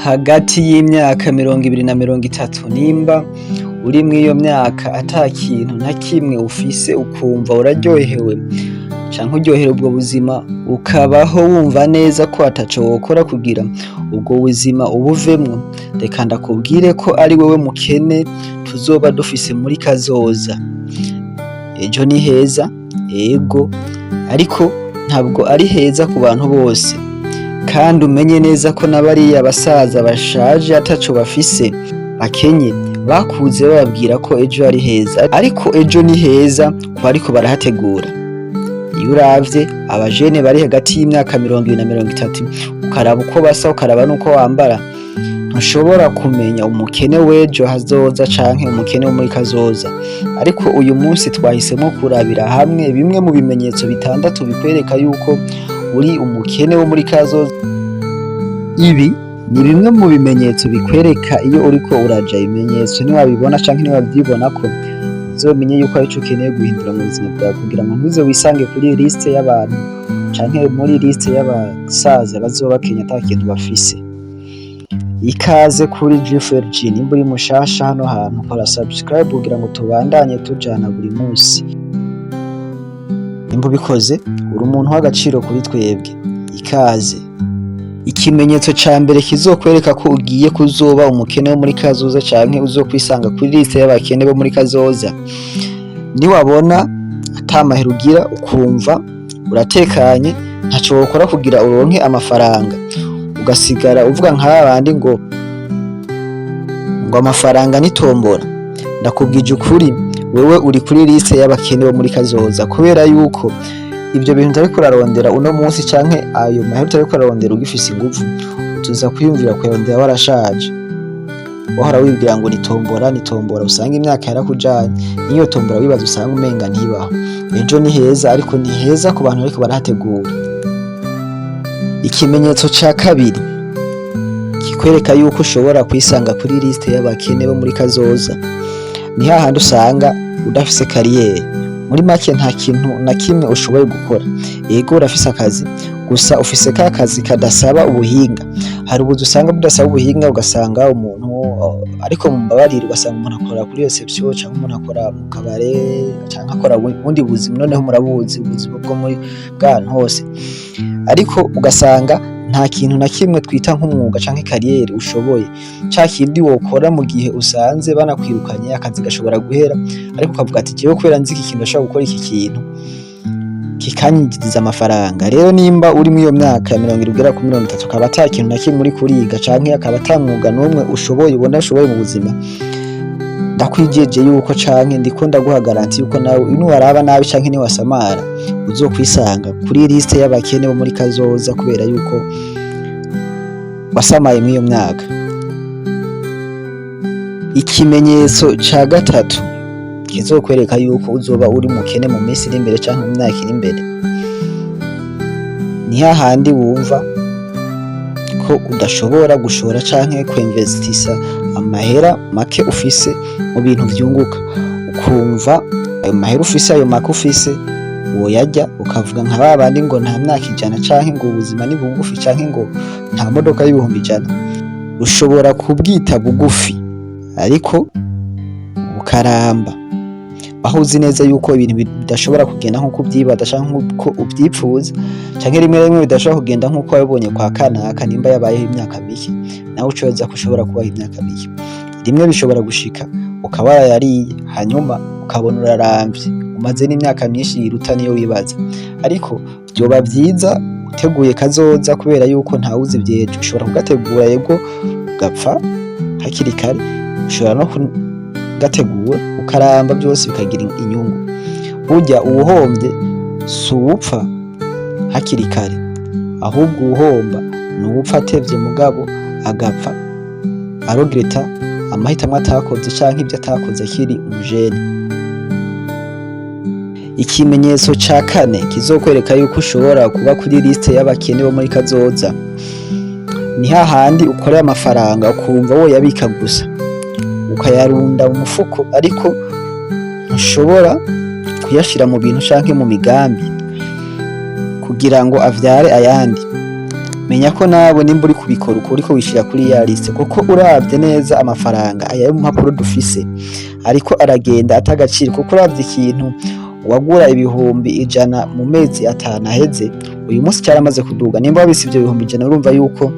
Hagati y'imyaka 20 na 30, nimba uri mw'iyo myaka ata kintu na kimwe ufise, ukumva uraryohewe canke uryoherewe ubwo buzima, ukabaho wumva neza ko ataco wokora kugira ubwo buzima ubuvemwo, reka ndakubwire ko ari wewe mukene tuzoba dufise muri kazoza. Ejo ni heza, ego, ariko ntabwo ari heza ku bantu bose. Kandi umenye neza ko na bariya basaza bashaje ataco bafise, bakenye, bakuze bababwira ko ejo ari heza. Ariko ejo ni heza ku bariko barahategura. Iyo uravye abajene bari hagati y'imyaka 20 na 30, ukaraba uko basa, ukaraba n'uko bambara, ntushobora kumenya umukene w'ejo hazoza canke umukene wo muri kazoza. Ariko uyu munsi twahisemwo kurabira hamwe bimwe mu bimenyetso bitandatu bikwereka yuko uri umukene wo muri kazoza. Ibi ni bimwe mu bimenyetso bikwereka iyo uriko uraja. Ibimenyetso niwabibona canke niwavyibonako, uzomenye yuko arico ukeneye guhindura mu buzima bwawe kugira ngo ntuze wisange kuri liste y'abantu canke muri liste y'abasaza bazoba bakenye ata kintu bafise. Ikaze kuri GFRG. Nimba uri mushasha hano hantu, kora subscribe kugira ngo tubandanye tujana buri munsi. Nimba ubikoze, uri umuntu w'agaciro kuri twebwe. Ikaze. Ikimenyetso ca mbere kizokwereka ko ugiye kuzoba umukene wo muri kazoza canke uzokwisanga kuri liste y'abakene bo muri kazoza, niwabona ata mahera ugira, ukumva uratekanye, ntaco wokora kugira uronke amafaranga, ugasigara uvuga nka babandi ngo amafaranga ni tombora, ndakubwije ukuri, wewe uri kuri liste y'abakene bo muri kazoza, kubera yuko ivyo bintu utariko urarondera uno munsi canke ayo mahera utariko urarondera ugifise inguvu, utuza kwiyumvira kuyarondera warashaje. Wahora wibwira ngo ni tombora, ni tombora, usanga imyaka yarakujanye, n'iyo tombora wibaza usanga umenga ntibaho. Ejo ni heza, ariko ni heza ku bantu bariko barahategura. Ikimenyetso ca kabiri kikwereka yuko ushobora kwisanga kuri liste y'abakene bo muri kazoza, ni hahandi usanga udafise carrière. Muri make, nta kintu na kimwe ushoboye gukora. Yego, urafise akazi, gusa ufise ka kazi kadasaba ubuhinga. Hari ubuzi usanga budasaba ubuhinga, ugasanga umuntu ariko mumbabarire, ugasanga umuntu akora kuri reception canke umuntu akora mu kabare canke akora ubundi buzima. Noneho murabuzi ubuzima bwo muri bw'ahantu hose, ariko ugasanga nta kintu na kimwe twita nk'umwuga canke carrière ushoboye, ca kindi wokora mu gihe usanze banakwirukanye, akazi gashobora guhera, ariko ukavuga ati: "Jewe kubera nzi iki kintu, ndashobora gukora iki kintu kikanyinjiriza amafaranga." Rero nimba uri muri iyo myaka ya 20 ugera ku 30, ukaba ata kintu na kimwe uriko uriga canke akaba ata mwuga n'umwe ushoboye, ubona ushoboye mu buzima, ndakwijeje yuko canke ndiko ndaguha garantie yuko nawe niwaraba nabi canke niwasamara, uzokwisanga kuri liste y'abakene bo muri kazoza, kubera yuko wasamaye mw'iyo myaka. Ikimenyetso ca gatatu kizokwereka yuko uzoba uri mukene mu minsi iri imbere canke mu myaka iri imbere, ni hahandi wumva ko udashobora gushora canke kwinvestisa amahera make ufise mu bintu vyunguka, ukumva ayo mahera ufise, ayo make ufise, woyarya, ukavuga nka babandi ngo nta myaka 100 canke ngo ubuzima ni bugufi canke ngo nta modoka y'100,000. Ushobora kubwita bugufi ariko bukaramba, aho uzi neza yuko ibintu bidashobora kugenda nk'uko uvyibaza canke nk'uko uvyipfuza, canke rimwe rimwe bidashobora kugenda nk'uko wabibonye kwa kanaka. Nimba yabayeho imyaka mike, nawe ucoza ko ushobora kubaho imyaka mike. Rimwe bishobora gushika ukaba warayariye, hanyuma ukabona uraramvye, umaze n'imyaka myinshi yiruta niyo wibaza. Ariko vyoba vyiza uteguye kazoza, kubera yuko ntawuzi ivy'ejo. Ushobora kugategura, yego, ugapfa hakiri kare, ushobora no kugategura ukaramba, byose bikagira inyungu. Burya uwuhomvye si uwupfa hakiri kare, ahubwo uwuhomba ni uwupfa atevye, mugabo agapfa aregretta amahitamwo atakoze canke ivyo atakoze akiri umujene. Ikimenyetso ca kane kizokwereka yuko ushobora kuba kuri liste y'abakene bo muri kazoza, ni hahandi ukorera amafaranga ukumva woyabika gusa, ukayarunda mu mufuko, ariko ntushobora kuyashira mu bintu canke mu migambi kugira ngo avyare ayandi. Menya ko nawe nimba uri kubikora uko, uriko wishira kuri ya liste, kuko uravye neza amafaranga aya yo mu mpapuro dufise ariko aragenda ata agaciro. Kuko uravye ikintu wagura 100,000 mu mezi 5 aheze, uyu munsi caramaze kuduga. Nimba wabise ivyo 100,000, urumva yuko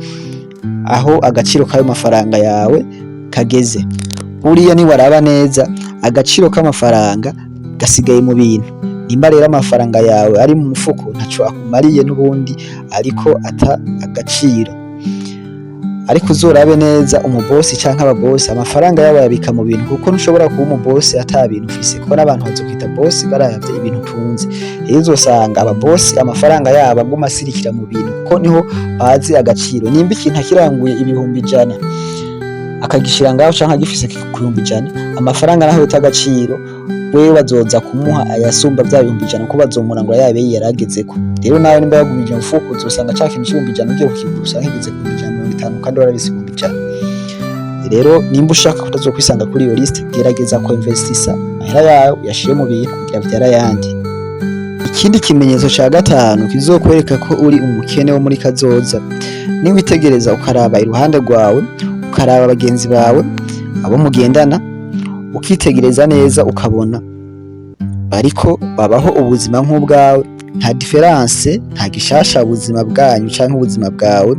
aho agaciro k'ayo mafaranga yawe kageze. Buriya niwaraba neza, agaciro k'amafaranga gasigaye mu bintu. Nimba rero amafaranga yawe ari mu mufuko, ntaco akumariye n'ubundi, ariko ata agaciro. Ariko uzorabe neza, umubosi canke ababosi amafaranga yabo bayabika mu bintu, kuko ntushobora kuba umubosi ata bintu ufise, kuko n'abantu bazokwita bosi baravye ibintu utunze. Rero uzosanga ababosi amafaranga yabo aguma asirikira mu bintu, kuko niho bazi agaciro. Nimba ikintu akiranguye 100,000, akagishira ngaho canke agifise ku 100,000, amafaranga naho yota agaciro, wewe bazoza kumuha ayasumba vya 100,000, kuko bazomurangura ya beyi yaragezeko. Rero nawe nimba yagumije mu mufuko, uzosanga ca kintu c'100,000 ugiye kukigura usanga kigeze ku 150,000, kandi warabise 100,000. Rero nimba ushaka kutazokwisanga kuri iyo liste, gerageza ko investisa amahera yawe, uyashire mu bintu kugira vyara ayandi. Ikindi kimenyetso ca gatanu kizokwereka ko uri umukene wo muri kazoza: niwitegereza ukaraba iruhande rwawe, ukaraba bagenzi bawe, abo mugendana, ukitegereza neza, ukabona bariko babaho ubuzima nk'ubwawe, nta différence, nta gishasha ubuzima bwanyu canke ubuzima bwawe.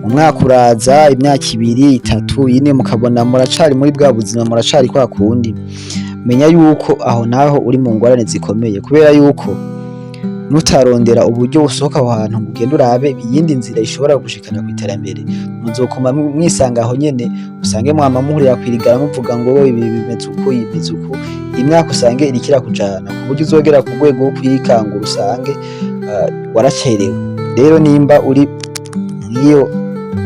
Umwaka uraza, imyaka 2, 3, 4, mukabona muracari muri bwa buzima, muracari kwa kundi, menya yuko aho naho uri mu ngorane zikomeye, kubera yuko nutarondera uburyo usohoka aho hantu ngo ugende urabe iyindi nzira ishobora gushikana kw'iterambere, muzokoma mwisanga aho nyene. Usange mwama muhurira kwirigara muvuga ngo ibi bimeze uku, ibi bimeze uku. Imyaka usange iriko irakujana ku buryo uzogera ku rwego rwo kwikangura usange waracerewe. Rero nimba uri mw'iyo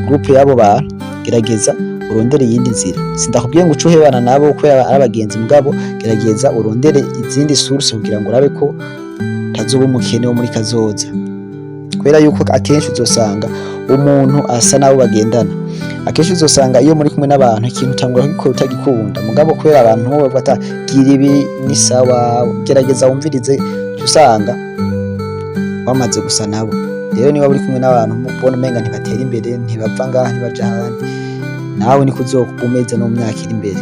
groupe y'abo bantu, gerageza urondere iyindi nzira. Sindakubwiye ngo uce uhebana nabo kubera ari abagenzi, mugabo gerageza urondere izindi source kugira ngo urabe ko utazoba umukene wo muri kazoza, kubera yuko akenshi uzosanga umuntu asa n'abo bagendana. Akenshi uzosanga iyo muri kumwe n'abantu, ikintu utangura kugikora utagikunda, mugabo kubera abantu bavuga ati gira ibi ni sawa, gerageza wumvirize, uca usanga wamaze gusa nabo. Rero niba uri kumwe n'abantu ubona umenga ntibatera imbere, ntibava ngaha, ntibaja ahandi, nawe niko uzoba umeze no mu myaka iri imbere.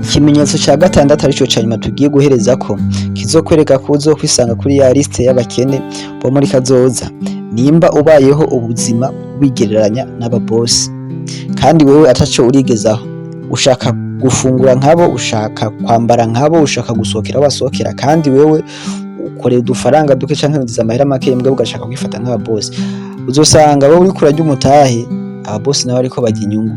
Ikimenyetso ca gatandatu, arico ca nyuma tugiye guherezako, kizokwereka ko uzokwisanga kuri ya liste y'abakene bo muri kazoza: nimba ubayeho ubuzima wigereranya n'ababosi kandi wewe ataco urigezaho, ushaka gufungura nkabo, ushaka kwambara nkabo, ushaka gusohokera aho basohokera, kandi wewe ukorera udufaranga duke canke winjiza amahera make, mugabo ugashaka kwifata nk'ababosi, uzosanga wowe uriko urarya umutahe, ababosi nabo bariko barya inyungu.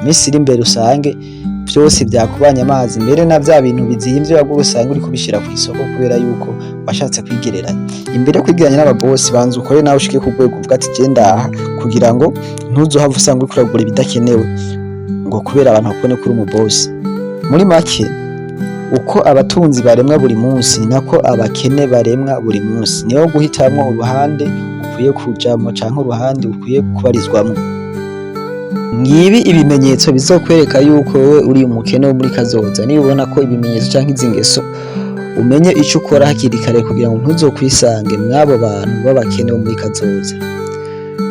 Iminsi iri imbere usange vyose vyakubanye amazi, mbere na vya bintu bizimvye wagura usanga uriko ubishira kw'isoko, kubera yuko washatse kwigereranya. Imbere yo kwigereranya n'ababosi, banza ukore nawe ushike ku rwego uvuga ati je ndaha, kugira ngo ntuzohave usanga uriko uragura ibidakenewe ngo kubera abantu bakubone ko uri umubosi. Muri make, uko abatunzi baremwa buri munsi, ni nako abakene baremwa buri munsi. Niwo guhitamwo uruhande ukwiye kujamwo canke uruhande ukwiye kubarizwamwo. Ngibi ibimenyetso bizokwereka yuko wewe uri umukene wo muri kazoza. Niba ubona ko ibimenyetso canke izi ngeso, umenye ico ukora hakiri kare kugira ngo ntuzokwisange mw'abo bantu b'abakene bo muri kazoza.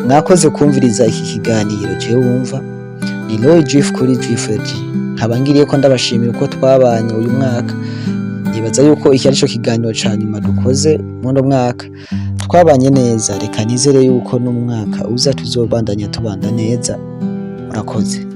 Mwakoze kumviriza iki kiganiro. Jewe wumva ni Roy Jif kuri G4G, nkaba ngiriye ko ndabashimira uko twabanye uyu mwaka. Nibaza yuko iki arico kiganiro ca nyuma dukoze muno mwaka. Twabanye neza, reka nizere yuko n'umwaka uza tuzobandanya tubanda neza. Murakoze.